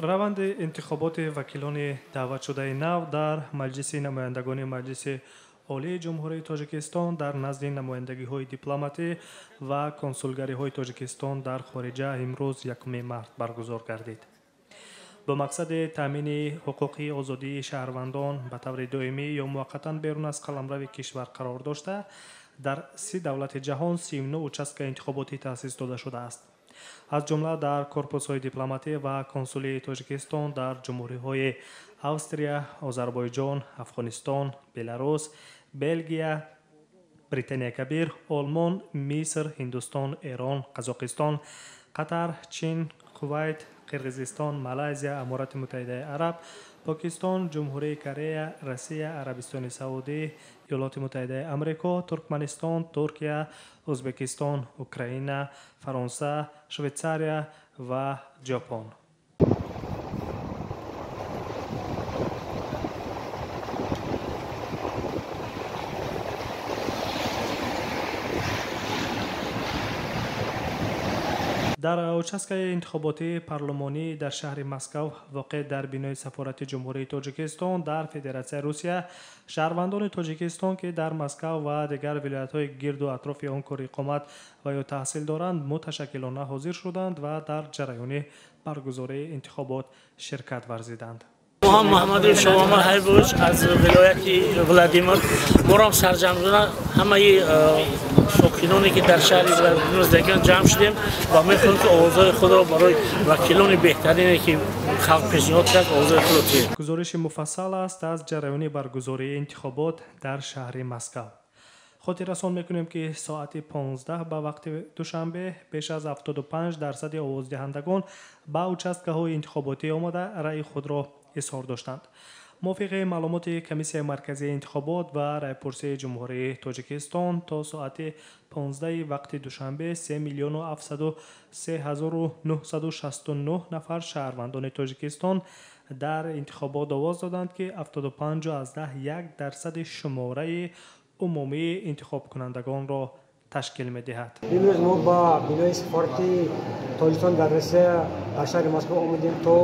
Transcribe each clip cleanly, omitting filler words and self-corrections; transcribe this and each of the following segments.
Раванди интихоботи вакилони даъватшудаи нав дар Маҷлиси намояндагони Маҷлиси Олии Ҷумҳурии Тоҷикистон дар назди намояндагиҳои дипломатӣ ва консулгариҳои Тоҷикистон дар хориҷа имрӯз 1 март баргузор гардид. Бо мақсади таъмини ҳуқуқи озодии шаҳрвандон ба таври доимӣ ё муваққатан берун аз қаламрави кишвар қарор дошта, дар 30 давлати ҷаҳон 39 участка интихоботӣ таъсис дода шудааст. Аз ҷумла дар корпусҳои дипломатӣ ва консулии Тоҷикистон дар ҷумҳуриҳои Австрия, Озарбойҷон, Афғонистон, Беларус, Белгия, Британияи Кабир, Олмон, Миср, Ҳиндустон, Эрон, Қазоқистон, Қатар, Чин, Кувайт, Қирғизистон, Малайзия, Аморати Муттаҳидаи Араб, Покистон, Ҷумҳурии Корея, Россия, Арабистони Саудӣ, Иёлоти Муттаҳидаи Амрико, Туркманистон, Туркия, Ӯзбекистон, Украина, Фаронса, Швейтсария ва Ҷопон. Дар участкаи интихоботии парлумонӣ дар шаҳри Москав, воқеъ дар бинои сафорати Ҷумҳурии Тоҷикистон дар Федератсияи Русия, шаҳрвандони Тоҷикистон, ки дар Москав ва дигар вилоятҳои гирду атрофи он кор иқомат ва ё таҳсил доранд, муташаккилона ҳозир шуданд ва дар ҷараёни баргузории интихобот ширкат варзиданд. Муҳаммад Шомамар Ҳайбович аз вилояти Владимир. Моро сарҷамъ ҳамаи сокиноне ки дар шаҳри Владимир зиндагӣ ҷамъ шудем ва мехоҳем ки овозҳои худро барои вакилони беҳтарине ки халқ пешниҳод кард, овозҳои худро диҳем. Гузориши муфассал аст аз ҷараёни баргузории интихобот дар шаҳри Москав. Хотиррасон мекунем, ки соати 15 ба вақти Душанбе беш аз 75% овоздиҳандагон ба участкаҳои интихоботӣ омада раъи худро изҳор доштанд. Мувофиқи маълумоти Комиссияи марказии интихобот ва раъйпурсии Ҷумҳурии Тоҷикистон то соати 15 вақти Душанбе 3 703 969 нафар шаҳрвандони Тоҷикистон дар интихобот овоз доданд, ки 75,1% шумораи умумии интихобкунандагонро ташкил медиҳад. Имрӯз мо ба бинои сафорати Тоҷикистон дар Россия дар шаҳри Москва омадем, то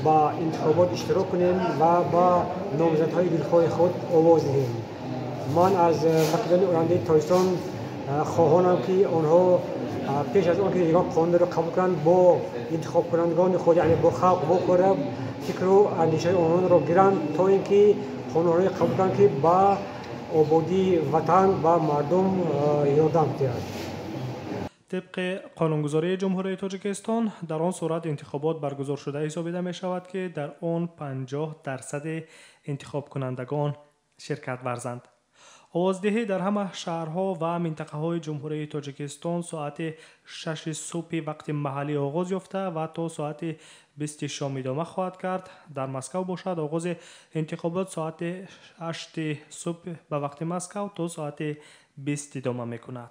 ба интихобот иштирок кунем ва ба номзадҳои дилхоҳи худ овоз диҳем. Ман аз вакилони ояндаи Тоҷикистон хоҳонам, ки онҳо пеш аз он ки ягон қонунро қабул кунанд, бо интихобкунандагони худ, яъне бо халқ вохӯра, фикру андешаи онҳоро гиранд, то ин ки қонунҳое қабул кунанд, ки ба ободии ватан ва мардум ёрдам диҳад. Тибқи қонунгузории Ҷумҳурии Тоҷикистон дар он сурат интихобот баргузор шуда ҳисобида мешавад, ки дар он 50% интихобкунандагон ширкат варзанд. Овоздиҳӣ дар ҳама шаҳрҳо ва минтақаҳои Ҷумҳурии Тоҷикистон соати 6 субҳи вақти маҳаллӣ оғоз ёфта ва то соати 20 шом идома хоҳад кард. Дар Москав бошад, оғози интихобот соати 8 субҳ ба вақти Москав то соати 20 идома мекунад.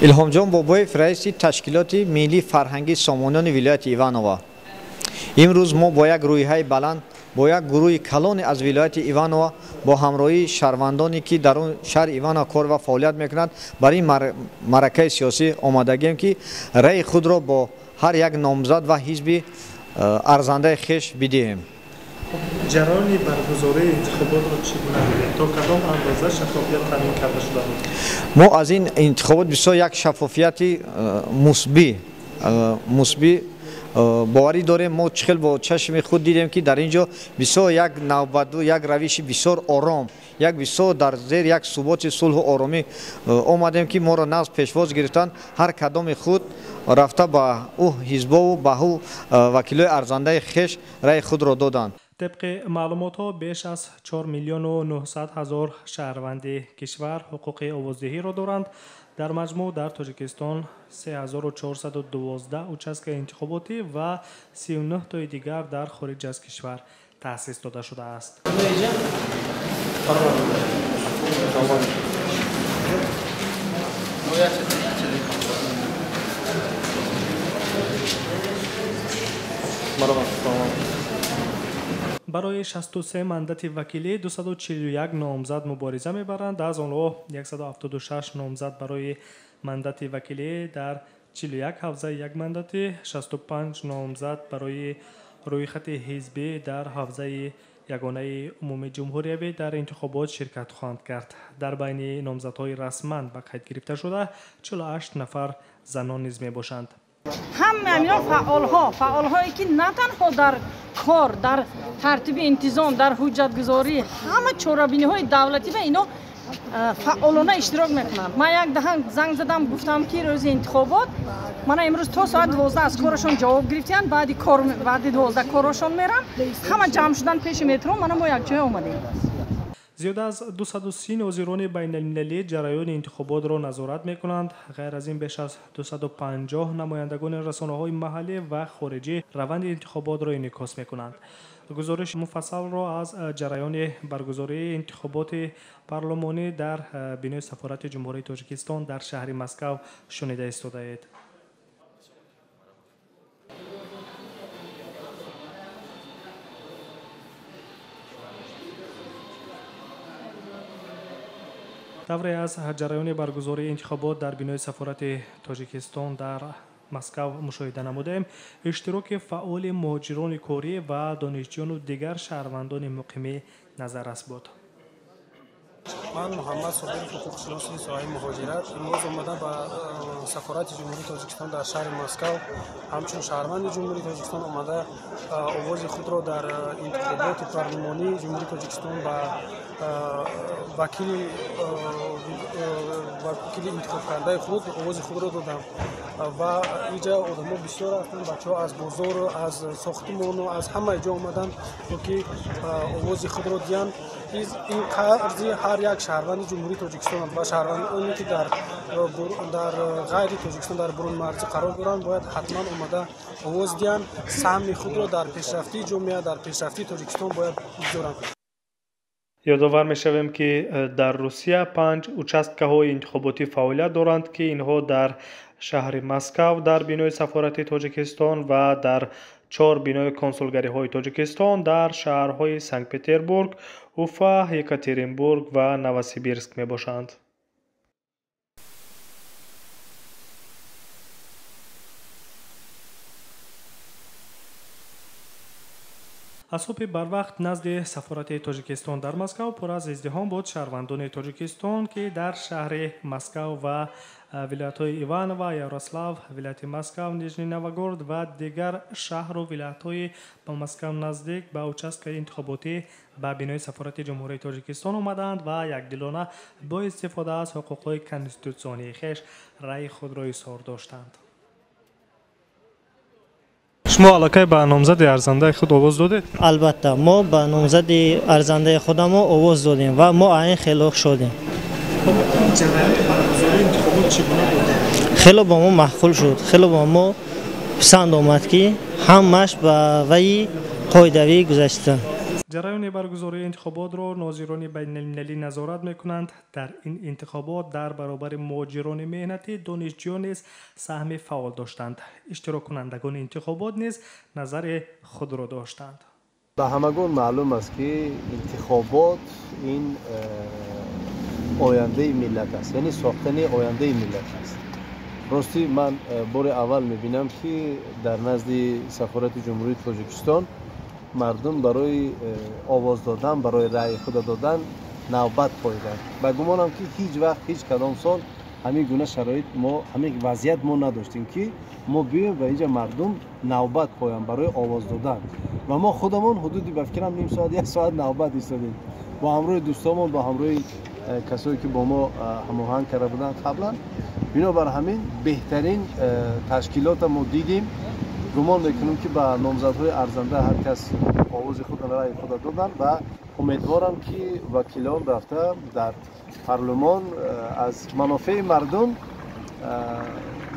Илҳомҷон Бобоев, раиси ташкилоти миллии фарҳангии сомониёни вилояти Иванова. Имрӯз мо бо як рӯйҳаи баланд, бо як гурӯҳи калоне аз вилояти Иванова, бо ҳамроҳии шаҳрвандоне ки дар он шаҳри Иванова кор ва фаъолият мекунанд, бар ин маъракаи сиёсӣ омадагием, ки раъи худро бо ҳар як номзад ва ҳизби арзандаи хеш бидиҳем. Ҷараёни баргузории интихоботро чӣ гуна дидед? То кадом андоза шаффофият таъмин карда шуда буд? Мо аз ин интихобот бисёр як шаффофияти мусбӣ боварӣ дорем. Мо чӣ хел бо чашми худ дидем, ки дар ин ҷо бисёр як навбаду як равиши бисёр ором, як бисёр дар зери як суботи сулҳу оромӣ омадем, ки моро нағз пешвоз гирифтанд. Ҳар кадоми худ рафта ба ӯ ҳизбову ба ӯ вакилои арзандаи хеш раъи худро доданд. Тибқи маълумотҳо беш аз 4 900 000 шаҳрванди кишвар ҳуқуқи овоздиҳиро доранд. Дар маҷмӯъ дар Тоҷикистон 3412 участкаи интихоботӣ ва 39 тои дигар дар хориҷ аз кишвар таъсис дода шудааст. Барои 63 мандати вакилӣ 241 номзад мубориза мебаранд. Аз онҳо 176 номзад барои мандати вакилӣ дар 41 ҳавзаи якмандатӣ, 65 номзад барои рӯйхати ҳизбӣ дар ҳавзаи ягонаи умумии ҷумҳуриявӣ дар интихобот ширкат хоҳанд кард. Дар байни номзадҳои расман ба қайд гирифташуда 48 нафар занон низ мебошанд. Ҳама ҳамино фаъолҳо, фаъолҳое ки на танҳо дар кор, дар тартиби интизом, дар ҳуҷҷатгузорӣ, ҳама чорабиниҳои давлатӣ ва ино фаъолона иштирок мекунанд. Ман як даҳан занг задам, гуфтам ки рӯзи интихобот мана имрӯз то соат 12 аз корашон ҷавоб гирифтиянд, баъди кор, баъди 12 корашон мерам, ҳама ҷамъ шудан пеши метро, мана мо якҷоя омадем. Зиёда аз 230 нозирони байналмилалӣ ҷараёни интихоботро назорат мекунанд. Ғайр аз ин беш аз 250 намояндагони расонаҳои маҳаллӣ ва хориҷӣ раванди интихоботро инъикос мекунанд. Гузориши муфассалро аз ҷараёни баргузории интихоботи парлумонӣ дар бинои сафорати Ҷумҳурии Тоҷикистон дар шаҳри Москав шунида истодаед. Тавре аз ҷараёни баргузории интихобот дар бинои сафорати Тоҷикистон дар Москав мушоҳида намудаем, иштироки фаъоли муҳоҷирони корӣ ва донишҷӯёну дигар шаҳрвандони муқимӣ назаррас буд. Ман Муҳаммад Собиров, ҳуқуқшиноси соҳаи муҳоҷират, имрӯз омада ба сафорати Ҷумҳурии Тоҷикистон дар шаҳри Москав ҳамчун шаҳрванди Ҷумҳурии Тоҷикистон омада овози худро дар интихоботи парлумонии Ҷумҳурии Тоҷикистон ба вакили интихобкардаи худ овози худро додам. Ва инҷа одамо бисёр ҳастанд, бачаҳо аз бозору аз сохтмону аз ҳама ҷо омаданд то ки овози худро диҳанд. Ин қарзи ҳар як шаҳрванди Ҷумҳурии Тоҷикистон ва шаҳрвандоне ки дар ғайри Тоҷикистон дар бурунмарзӣ қарор доранд, бояд ҳатман омада овоз диҳанд, саҳми худро дар пешрафтии ҷомеа, дар пешрафтии Тоҷикистон бояд бигузоранд. Ёдовар мешавем, ки дар Русия 5 участкаҳои интихоботӣ фаъолият доранд, ки инҳо дар шаҳри Москав дар бинои сафорати Тоҷикистон ва дар 4 бинои консулгариҳои Тоҷикистон дар шаҳрҳои Санкт-Петербург, Уфа, Екатеринбург ва Новосибирск мебошанд. Аз субҳи барвақт назди сафорати Тоҷикистон дар Москав пур аз издиҳом буд шаҳрвандони Тоҷикистон, ки дар шаҳри Москав ва вилоятҳои Иваново, Ярослав, вилояти Москав, Нижний Новгород ва дигар шаҳру вилоятҳои ба Москав наздик ба участкаи интихоботӣ ба бинои сафорати Ҷумҳурии Тоҷикистон омаданд ва якдилона бо истифода аз ҳуқуқҳои конститутсионии хеш раъи худро изҳор доштанд. Шумо аллакай ба номзади арзандаи худ овоз додед? Албатта, мо ба номзади арзандаи худамо овоз додем ва мо айн хело шодем. Ҷараёни баргузории интихобот чӣ гуна буд? Хело ба мо маъқул шуд, хело ба мо писанд омад, ки ҳамааш ба вайи қоидавӣ гузашта. Ҷараёни баргузории интихоботро нозирони байналмилалӣ назорат мекунанд. Дар ин интихобот дар баробари муҳоҷирони меҳнатӣ донишҷӯён низ саҳми фаъол доштанд. Иштироккунандагони интихобот низ назари худро доштанд. Ба ҳамагон маълум аст, ки интихобот ин ояндаи миллат аст, яъне сохтани ояндаи миллат аст. Ростӣ ман бори аввал мебинам, ки дар назди сафорати Ҷумҳурии Тоҷикистон мардум барои овоз додан, барои раъи худа додан навбат поиданд. Ба гумонам, ки ҳеҷ вақт, ҳеҷ кадом сол ҳамин гуна шароит мо, ҳамин вазъият мо надоштем, ки мо биёем ва инҷа мардум навбат поянд барои овоз додан. Ва мо худамон ҳудуди ба фикрам ним соат, як соат навбат истодем бо ҳамроҳи дӯстомон, бо ҳамроҳи касое ки бо мо ҳамоҳанг карда буданд қаблан. Бинобар ҳамин беҳтарин ташкилота мо дидем. Гумон мекунем, ки ба номзадҳои арзанда ҳар кас овози худро, раъи худро доданд ва умедворам, ки вакилон рафта дар парлумон аз манофеи мардум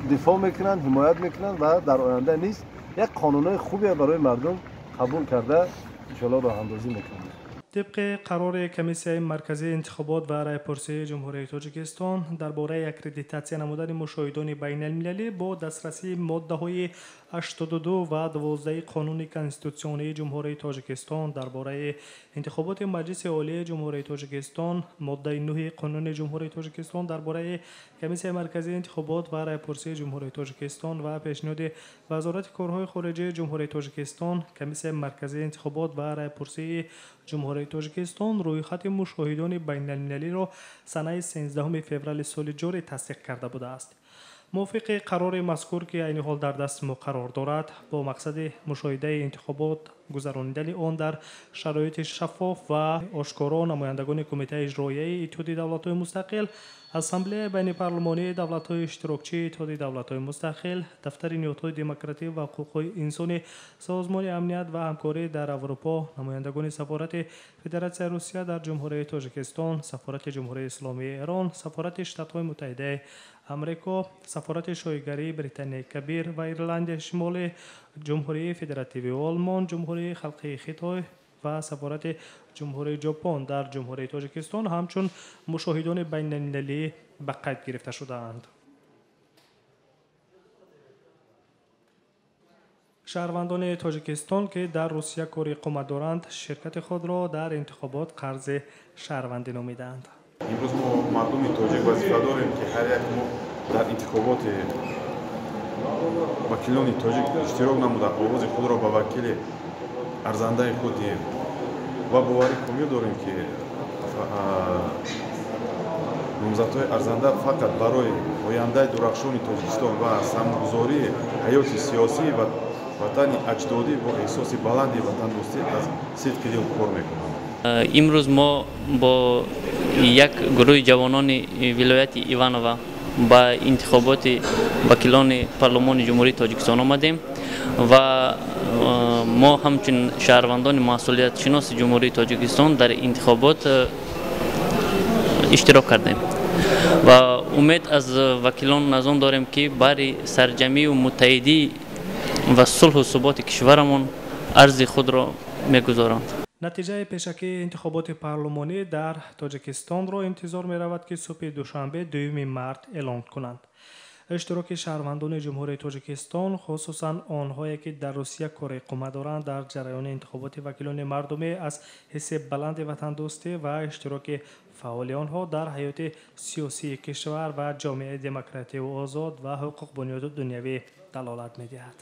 дифоъ мекунанд, ҳимоят мекунанд ва дар оянда низ як қонунҳои хубе барои мардум қабул карда иншоалло роҳандозӣ мекунанд. Тибқи қарори Комиссияи марказии интихобот ва раъйпурсии Ҷумҳурии Тоҷикистон дар бораи аккредитатсия намудани мушоҳидони байналмилалӣ бо дастрасии моддаҳои 82 ва 12 Қонуни конститутсионии Ҷумҳурии Тоҷикистон дар бораи интихоботи Маҷлиси Олии Ҷумҳурии Тоҷикистон, моддаи 9 Қонуни Ҷумҳурии Тоҷикистон дар бораи Комиссияи марказии интихобот ва раъйпурсии Ҷумҳурии Тоҷикистон ва пешниҳоди Вазорати корҳои хориҷии Ҷумҳурии Тоҷикистон, Комиссияи марказии интихобот ва раъйпурсии Ҷумҳурии Тоҷикистон рӯйхати мушоҳидони байналмилалиро санаи 13 феврали соли ҷорӣ тасдиқ карда будааст. Мувофиқи қарори мазкур, ки айни ҳол дар дасти мо қарор дорад, бо мақсади мушоҳидаи интихобот, гузаронидани он дар шароити шаффоф ва ошкоро, намояндагони Кумитаи иҷроияи Иттиҳоди давлатҳои мустақил, Ассамблеяи байнипарлумонии давлатҳои иштирокчии Иттиҳоди давлатҳои мустақил, Дафтари ниҳодҳои демократӣ ва ҳуқуқҳои инсонӣ, Созмони амният ва ҳамкорӣ дар Аврупо, намояндагони Сафорати Федератсияи Русия дар Ҷумҳурии Тоҷикистон, Сафорати Ҷумҳурии Исломии Эрон, Сафорати Штатҳои Муттаҳидаи Амрико, Сафорати Шоҳигарии Британияи Кабир ва Ирландияи Шимолӣ, Ҷумҳурии Федеративии Олмон, Ҷумҳурии Халқии Хитой ва Сафорати Ҷумҳурии Ҷопон дар Ҷумҳурии Тоҷикистон ҳамчун мушоҳидони байналмилалӣ ба қайд гирифта шудаанд. Шаҳрвандони Тоҷикистон, ки дар Русия кори иқомат доранд, ширкати худро дар интихобот қарзи шаҳрвандӣ номидаанд. Имрӯз мо мардуми тоҷик вазифа дорем, ки ҳар як мо дар интихоботи вакилони тоҷик иштирок намуда, овози худро ба вакили арзандаи худ диҳем ва боварӣ комил дорем, ки номзадҳои арзанда фақат барои ояндаи дурахшони Тоҷикистон ва самгузории ҳаёти сиёсӣ ва ватани аҷдодӣ бо эҳсоси баланди ватандӯстӣ аз сидқи дил кор мекунанд. Имрӯз мо бо як гурӯҳи ҷавонони вилояти Иванова ба интихоботи вакилони парлумони Ҷумҳурии Тоҷикистон омадем ва мо ҳамчун шаҳрвандони масъулиятшиноси Ҷумҳурии Тоҷикистон дар интихобот иштирок кардем ва умед аз вакилон аз он дорем, ки бари сарҷамию муттаҳидӣ ва сулҳу суботи кишварамон арзи худро мегузоранд. Натиҷаи пешакии интихоботи парлумонӣ дар Тоҷикистонро интизор меравад, ки субҳи душанбе 2 март эълон кунанд. Иштироки шаҳрвандони Ҷумҳурии Тоҷикистон, хусусан онҳое, ки дар Русия кори иқомат доранд, дар ҷараёни интихоботи вакилони мардумӣ аз ҳисси баланди ватандӯстӣ ва иштироки фаъоли онҳо дар ҳаёти сиёсии кишвар ва ҷомеаи демокративу озод ва ҳуқуқбунёду дунявӣ далолат медиҳад.